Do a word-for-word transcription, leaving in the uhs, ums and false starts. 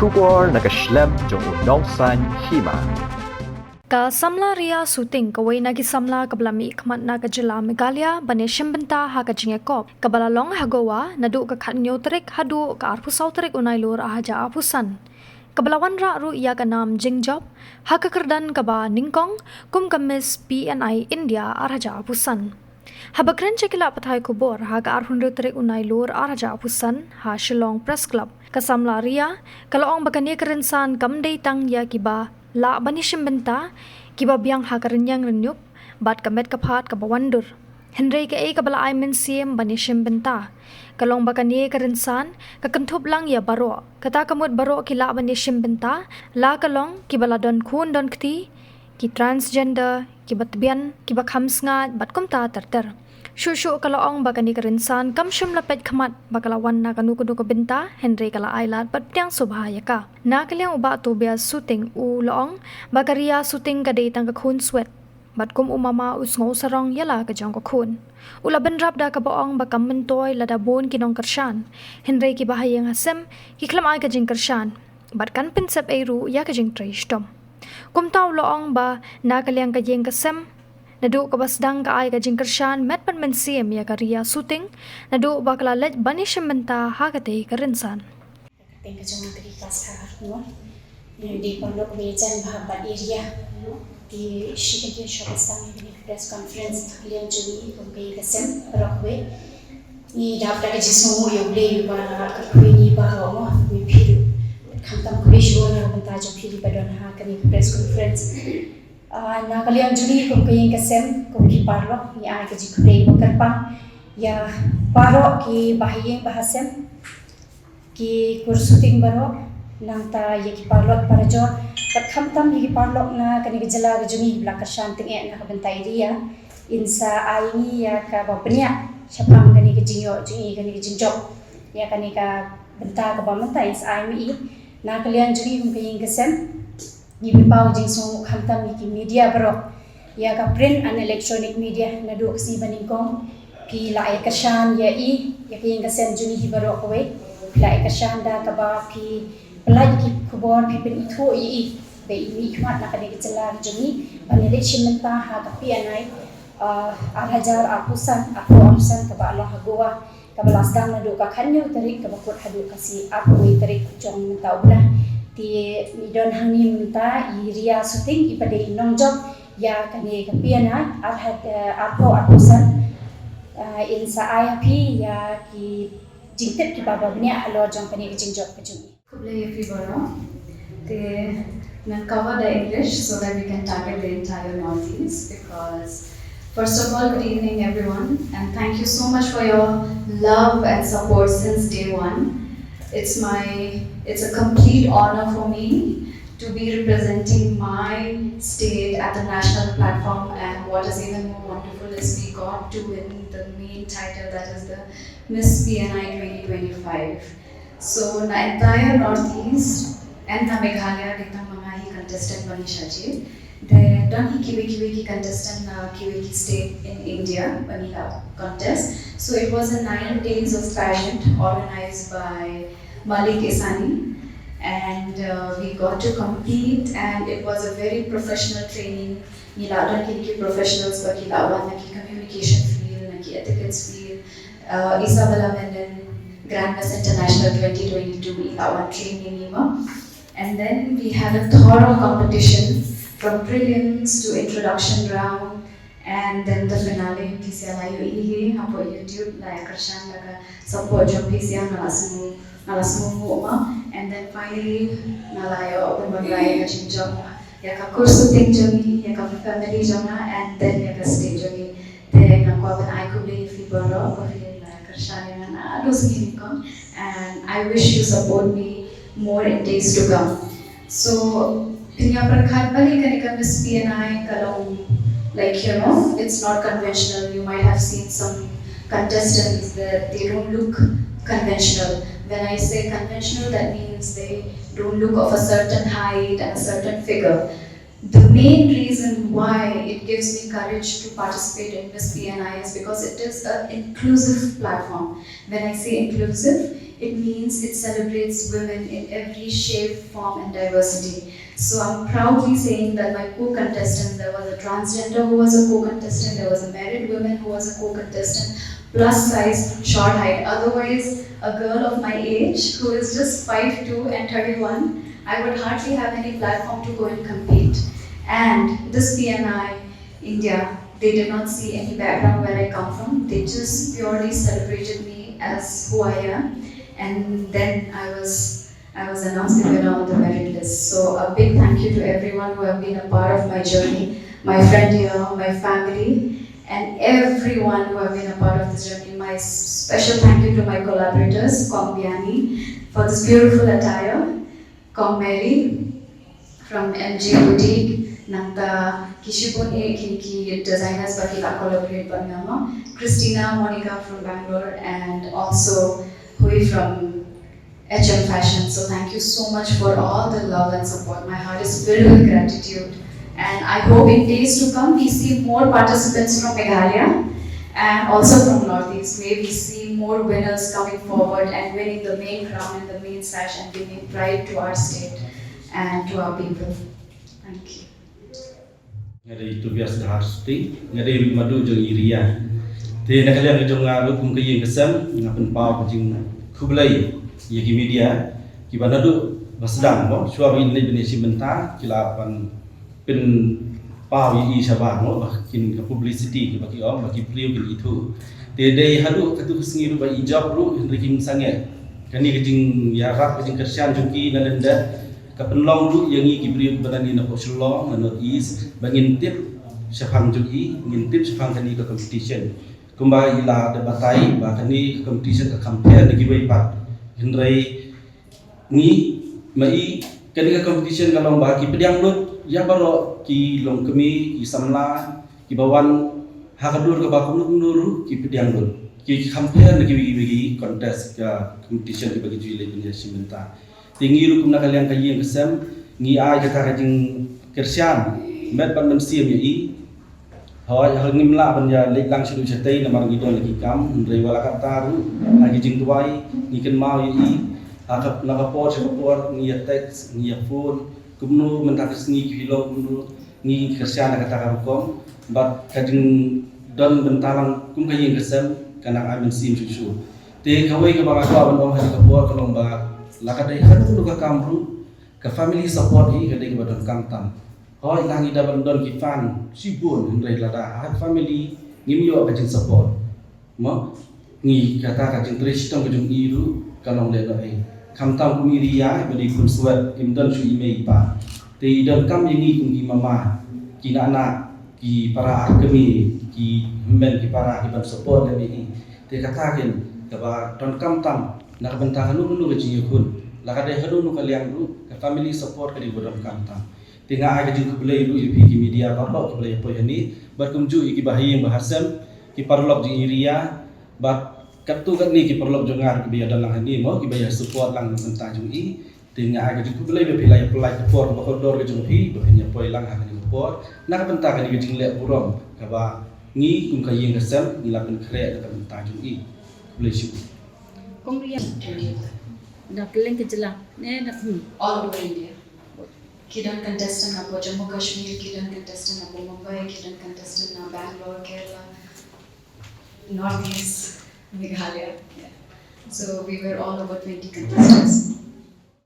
Khubor na ka shlem jong u Nongsaiñ Hima. Ka samla Ria Suting, kawei na ki samla kaba la mihkhmat na ka jylla Meghalaya ban ïashim bynta ha ka jingïakop kaba la long ha Goa naduh ka khathynñiew tarik haduh ka arphew saw tarik u Nailur arhajar arphew san, kaba la wanrah ruh ïa ka nam jingjop ha ka kyrdan kaba nyngkong kum ka Miss P N I India arhajar arphew san. Haba kren sha ki lad pathai khubor ha ka arphew hynriew tarik u Nailur arhajar arphew san ha Shillong Press Club, ka samla Ria ka la ong ba kane ka rynsan kam dei tang ïa kiba lah ban ïashim bynta, kiba biang ha ka rynïeng rynñiup bad ka met ka phad kaba wan dur, hynrei kaei kaba la ai mynsiem ban ïashim bynta ka long ba kane ka rynsan ka kynthup lang ïa baroh, kata ka mut baroh ki lah ban ïashim bynta, la ka long kiba la don khun don kti, ki transgender, kiba tbian, kiba kham sngaid bad kumta ter ter. Shuh shuh ka la ong ba kane ka rynsan kam shym la peit khmat ba ka la wan na kano kano ka bynta, hynrei ka la ai lad bad pdiang sngewbha ïa ka. Na ka liang u Bah Tobias Suting u la ong ba ka Ria Suting ka dei tang ka khun swet, bad kum u mama u sngew sarong ïa la ka jong ka khun. U la bynrap da kaba ong ba kam myntoi lada bun ki nongkyrshan, hynrei kiba ha ïing ha sem ki khlem ai ka jingkyrshan bad kan pynsep ei ruh ïa ka jingtrei shitom. Kumta u la ong ba na ka liang ka ïing ka sem, naduh kaba sdang ka ai ka jingkyrshan met bad mynsiem ïa ka Ria Suting, naduh ba ka la leit ban ïashim bynta ha katei ka rynsan. Teng ka jong ka ki class ka ar no. Ïa di pon lok be jan ba ba area no. Di shi ka di shop sang ïa ka press conference ka liang jong i kum ka ïing ka sem rok we. Ni dap da ka jismu ïa ble ba ka kwi ni ba ro mo mi phi. Khamtam kwi shi won na bynta jong phi ba don ha ka ni press conference. Ah, na ka liang jong i kum ka ïing ka sem kum ki paralok ni ai ka jingkhublei ba kyrpang ïa baroh ki bahaïing bahasem. Ki kur Suting baroh, nangta ïa ki paralok parajor, bad khamtam ïa ki paralok na kane ka jylla ka jong ngi ba la kyrshan tyngeh na ka bynta area, in sa ai ngi ïa kaba bniah shaphang kane ka jingïoh jong ngi, kane ka jingjop ïa kane ka bynta kaba mynta in sa ai ngi na ka liang jong ngi kum ka ïing ka sem. Ngi pynpaw jingsngewnguh khamtam ïa ki media baroh, ïa ka print and electronic media, naduh ka sngi ba nyngkong phi la ai kyrshan ïa i, ïa ka ïing ka sem jong ngi hi baroh kawei. Phi la ai kyrshan da kaba phi pyllait ki khubor, phi pynithuh ïa i ba i mihkhmat na kane ka jylla ka jong ngi ban ïaleit shim bynta ha ka P N I, ah, ar hajar arphew san, arphew arphew san kaba long ha Goa. Kaba la sdang naduh ka khathynñiew tarik kaba kut haduh ka shi arphew tarik jong mynta u bnai. Te i don hangne mynta i Ria Suting iba dei i nongjop ïa kane ka P N I ar ha-, eh, arphew arphew san, eh, in sa ai ha phi ïa ki jingtip kiba bniah halor jong kane ka jingjop ka jong i. Khublei ïa phi baroh. Te ngan cover the English so that we can target the entire Northeast because, first of all, good evening, everyone, and thank you so much for your love and support since day one. It's my, it's a complete honor for me to be representing my state at the national platform, and what is even more wonderful is we got to win the main title, that is the Miss P N I twenty twenty-five. So na entire Northeast and na Meghalaya dei tang ma nga hi contestant ba ngi shah jied. Te don hi kiwei kiwei ki contestant na kiwei ki state in India ba ngi la contest. So it was a nine days of pageant organized by Malik Isani, and uh, we got to compete, and it was a very professional training. Ngi la don kine ki professionals ba ki la wan na ki communication field, na ki ethics field, uh, Isabella Mendon, Grand Miss International twenty twenty-two, i la wan train ïa ngi mo. And then we had a thorough competition from prelims to introduction round, and then the finale, phi sa la ïohi hi hapoh YouTube, la ïa kyrshan da ka support jong phi, sa nga la sngew, nga la sngewnguh mo. And then finally nga la ïoh ban wanrah ïa ka jingjop ïa ka kur Suting jong ngi, ïa ka family jong nga, and then ïa ka state jong ngi. Te nga kwah ban ai khublei ïa phi baroh ba phi la kyrshan ïa nga naduh sngi nyngkong, and I wish you support me more in days to come. So phin ïa pyrkhat balei kane ka Miss P N I ka long, like, you know, it's not conventional. You might have seen some contestants that they don't look conventional. When I say conventional, that means they don't look of a certain height and a certain figure. The main reason why it gives me courage to participate in Miss P N I is because it is an inclusive platform. When I say inclusive, It means it celebrates women in every shape, form, and diversity. So I'm proudly saying that my co-contestant, there was a transgender who was a co-contestant, there was a married woman who was a co-contestant, plus size, short height. Otherwise, a girl of my age who is just five two and thirty-one, I would hardly have any platform to go and compete. And this P N I India, they did not see any background where I come from. They just purely celebrated me as who I am. And then I was I was announced the winner on the merit list. So a big thank you to everyone who have been a part of my journey, my friend here, my family, and everyone who have been a part of this journey. My s- special thank you to my collaborators, Kong Biani, for this beautiful attire, Kong Mary from M J Boutique, nangta ki shibun eh ki, ki designers ba ki la collaborate bad nga mo, Christina, Monica from Bangalore, and also Hui from H M Fashion. So thank you so much for all the love and support. My heart is filled with gratitude. And I hope in days to come we see more participants from Meghalaya and also from Northeast. May we see more winners coming forward and winning the main crown and the main sash and bringing pride to our state and to our people. Thank you. Nga dei Tobias Dahar Suti, nga dei Madu jong Iria. Te na ka liang jong nga ruh kum ka ïing ka sem, nga pynpaw ka jingkhublei ïa ki media kiba naduh ba sdang mo, shuwa ba kin leit ban ïashim bynta, ki la ban pynpaw ïa i shabar mo, ba kin ka publicity kiba ki ong ba ki briew kin ithuh. Te dei haduh katto ka sngi ruh ba i jop ruh hynrei kim sangeh. Kane ka jingïarap ka jingkyrshan jong ki na lyndet ka pynlong ruh ïa ngi ki briew kiba na ngi na pdeng Shillong na North East ba ngin tip shaphang jong i, ngin tip shaphang kane ka competition. Kumba i la da batai ba kane ka competition ka compare na kiwei pat. Hynrei ngi ma i kane ka competition ka long ba ki pdiang lut ïa baroh ki longkmie, ki samla kiba wan ha ka dur kaba kumno kumno ruh ki pdiang lut. Ki compare na kiwei kiwei ki contest ka competition kiba ki ju leit ban ïashim bynta. Te ngi ruh kum na ka liang ka ïing ka sem ngi ai kata ka jingkyrshan met bad mynsiem ïa i. Hooid, ha ngim lah ban ïa leit lang shaduh shatei namar ngi don la ki kam, hynrei wat la katta ruh ha ki jingduwai ngi kynmaw ïa i. Ha ka, na ka por sha ka por ngi ïa text, ngi ïa phone, kumno mynta ka sngi ki long kumno, ngi kyrshan na kata ka rukom bad ka jingdon bynta lang kum ka ïing ka sem ka nang ai mynsiem shuh shuh. Te kawei kaba nga kwah ban ong ha kane ka por ka long ba la ka dei haduh haduh ka kam ruh ka family support hi ka dei kaba donkam tam. Hooid, la ngi da ban don ki fan shibun hynrei lada ha family ngim ïoh ka jingsupport mo, ngi kata ka jingtrei shitom ka jong i ruh ka long lehnohei. Khamtam kum i Ria ba dei khun swet, im don shuh i mei i pa. Te i donkam ïa ngi kum ki mama, ki nana, ki para ar kmie, ki hynmen ki para ki ban support lem ïa i. Te kata kin kaba donkam tam na ka bynta kano kano ka jingïakhun. La ka dei kano kano ka liang ruh ka family support ka dei ba donkam tam. Te nga ai ka jingkhublei ruh ïa phi ki media baroh kiba la ïa poi hangne bad kumjuh ïa ki bahaïing bahasem, ki paralok jong i Ria bad katto katne ki paralok jong nga ruh kiba ïa don lang hangne mo, kiba ïa support lang na ka bynta jong i. Te nga ai ka jingkhublei ba phi la ïa pynlait ka por kaba kordor ka jong phi ba phin ïa poi lang ha kane ka por na ka bynta kane ka jingleh burom kaba ngi kum ka ïing ka sem ngi la pynkhreh na ka bynta jong i. Khublei shibun. Kong Ria. Da kylleng ka jylla ne da, hmm, all over India. Ki don contestant na pdeng Jammu Kashmir, ki don contestant na pdeng Mumbai, ki don contestant na Bangalore, Kerala, Northeast, Meghalaya. Yeah. So we were all over twenty contestants.